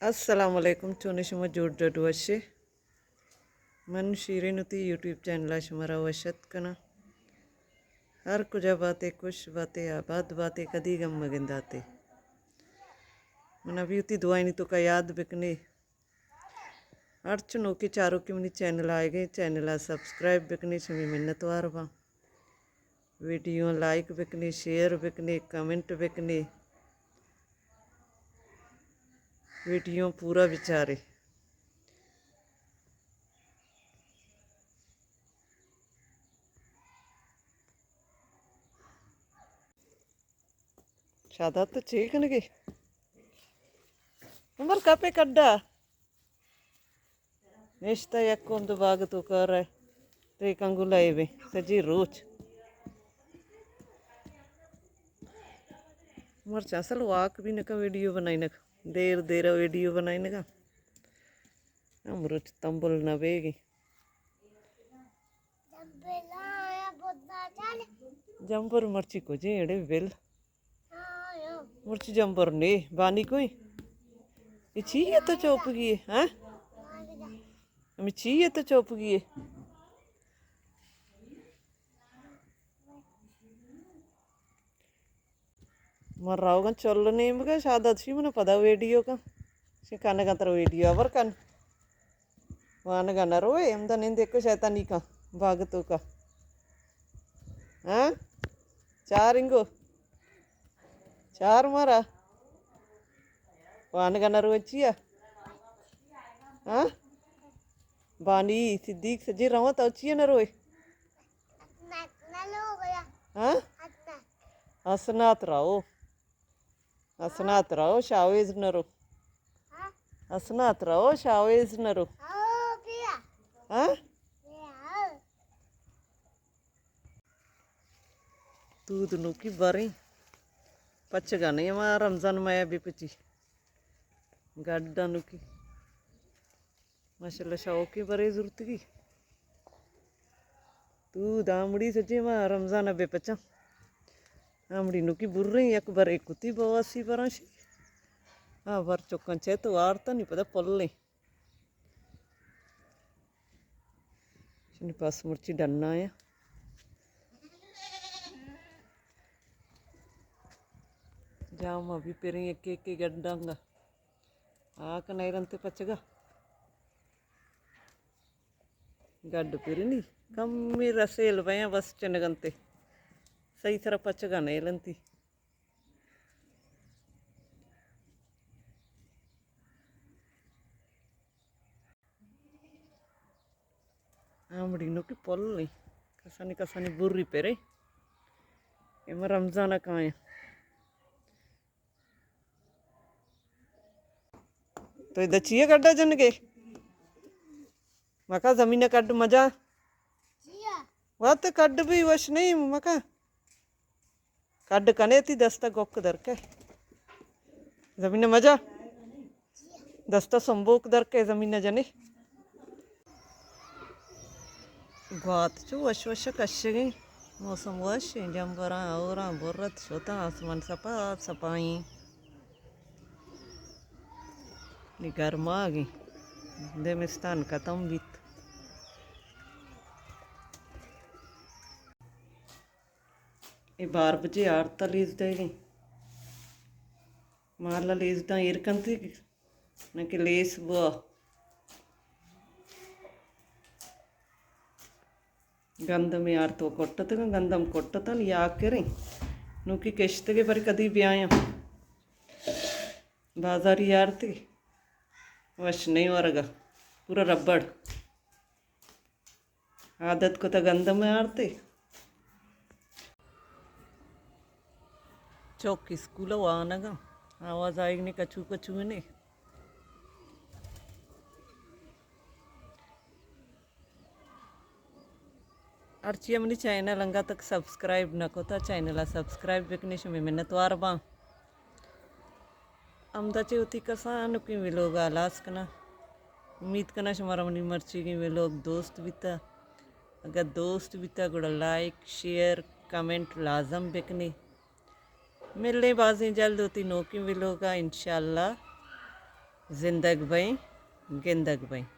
السلام علیکم، چونے شما؟ جوڑ ڈڈ وشے؟ من شیرین وتی یوٹیوب چینل ءَ شمارا وش اتک کناں۔ ہر کجا باتے، خوش باتے، آباد باتے، کدی گم مگنداتے۔ من ابھی وتی دعائنی توکا یاد بکنے۔ ہرچ نوکیں چاروکے منی چینل ءَ آئیگے، چینل ءَ سبسکرائب بکنے، شمی منتوار باں۔ ویڈیو لائک بکنے، شیئر بکنے، کمنٹ بکنے، ویڈیو پورا بچارے۔ شاداد تو چے کنگے؟ عمر کپے کڈا۔ نشتہ یک کند باگ توکا رہ۔ تے کنگو لائے بے۔ سجی روچ۔ مرچ اصل واک بھی نکا ویڈیو بنائینگ۔ دیر دیر ویڈیو بنائینگا۔ ہم روچ تمبل نہ بیگی۔ جمبر مرچی کجے اڑے بل۔ مرچی جمبر نے بانی کوئی۔ یہ چی ہے تو چوپ گئی ہے، ہاں؟ ہمیں چی ہے تو چوپ گئی ہے؟ من روگاں چل نیمگا، شاداد شی من پدا ویڈیو کا۔ شی کنگا تر ویڈیو ابر کن۔ وانگا نہ روئے، ہمدا نندے کو شیطانی کا، باگ توکا۔ ہاں؟ چار انگو۔ چار مارا۔ وانگا نہ روئے چیا؟ ہاں؟ بانی، صدیق سجی رواں تو چیا نہ روئے؟ ہاں؟ حسنات راو۔ حسنات راو، شاویز نرو۔ حسنات راو، شاویز نرو۔ ہاں؟ تو دنوکی باریں پچگا نہیں، ہما رمضان مایا بی پچی۔ گڈا نوکی۔ ماشاءاللہ، شوقی برے زرتگی۔ تو دامڑی سجے ما رمضان بے پچاں۔ آمڑی نوکی بریں یک برے کتی بواسی برانشی۔ آ بر چکاں چہ تو وارتا نی پدا پلیں۔ شنی پاس مرچی ڈنا یا۔ جام ابھی پریں ایک ایک گڈانگا۔ آ کنئے رنتے پچگا۔ گڈ پرنی کمی رسیل بیاں بس چنگنتے۔ صحیح طرح پچگا نیلنتی۔ آمڑی نوکی پل نی۔ کسانی کسانی بری پرے۔ اما رمضان کایا۔ تو ادا چیئے کڈا جنگے؟ مکا زمین کڈ مجا۔ وات کڈ بھی وش نہیں مکا۔ کڈ کنے تی دستا گوک درکے۔ زمین مجا۔ دستا سمبوک درکے زمین جنے۔ گوات چو وش وش کشگیں۔ موسم وش ایں، جمبراں اوراں برت شتاں، آسمان سپا سپائیں۔ نی گرماگیں۔ دمستان ختم بیت۔ اے بار بجے آرتا لیز دئیگیں۔ مالا لیز داں ایر کنتی۔ نہ کہ لیس بوا۔ گندم یار تو کٹتگ، گندم کٹتن یا کریں۔ نوکی کشتگے پر کدی بیایاں۔ بازاری یارتی۔ وش نہیں ورگا۔ پورا ربڑ۔ عادت کتا گندم آرتے۔ چوک اسکول وانگا۔ آواز آئیگ نے کچو کچو نے۔ ہرچی منی چینل انگا تک سبسکرائب نہ کتا، چینل سبسکرائب بکنے، شمی منتوار باں۔ ہمدا چہ وتی کسانکیں ویلوگ ءَ ہلاس کناں۔ امیت کناں شمارا منی مرچیگیں ویلوگ دوست بیتہ۔ اگاں دوست بیتہ گڑا لائک، شیئر، کمنٹ لازم بکنے۔ ملیں بازیں جلد وتی نوکیں ویلوگ ءَ انشاءاللہ۔ زندگ بئیں، گندگ بئیں۔